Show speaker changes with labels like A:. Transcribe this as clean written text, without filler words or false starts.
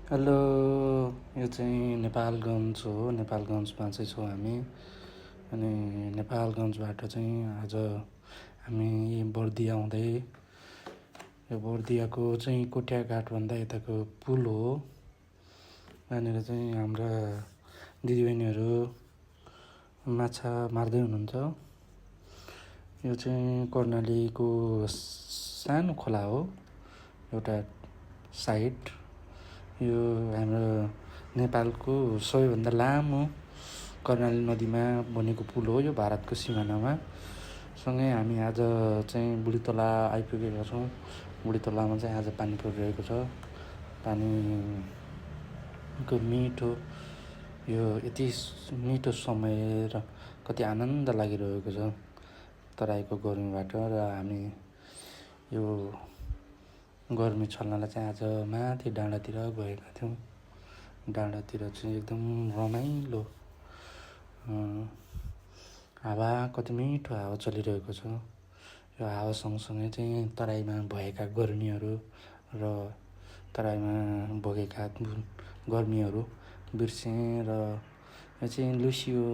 A: Hello, यो चाहिँ नेपालगञ्ज हो। नेपालगञ्जमा चाहिँ छौँ हामी। अनि नेपालगञ्जबाट चाहिँ आज हामी बर्दिया आउँदै, यो बर्दियाको चाहिँ कोटियाघाट भन्दा यताको पुल हो। यहाँनिर चाहिँ हाम्रा दिदीबहिनीहरू माछा मार्दै हुनुहुन्छ। यो चाहिँ कर्णालीको सानो खोला हो, एउटा साइड। यो हाम्रो नेपालको सबैभन्दा लामो कर्णाली नदीमा बनेको पुल हो, यो भारतको सिमानामा। सँगै हामी आज चाहिँ बुढीतला आइपुगेका छौँ। बुढीतलामा चाहिँ आज पानी परिरहेको छ। पानीको मिठो, यो यति मिठो समय र कति आनन्द लागिरहेको छ तराईको गर्मीबाट। र हामी यो गर्मी छल्नलाई चाहिँ आज माथि डाँडातिर गएका थियौँ। डाँडातिर चाहिँ एकदम रमाइलो हावा, कति मिठो हावा चलिरहेको छ। यो हावा सँगसँगै चाहिँ तराईमा भएका गर्मीहरू र तराईमा बगेका गर्मीहरू बिर्सेँ। र यो चाहिँ लुसियो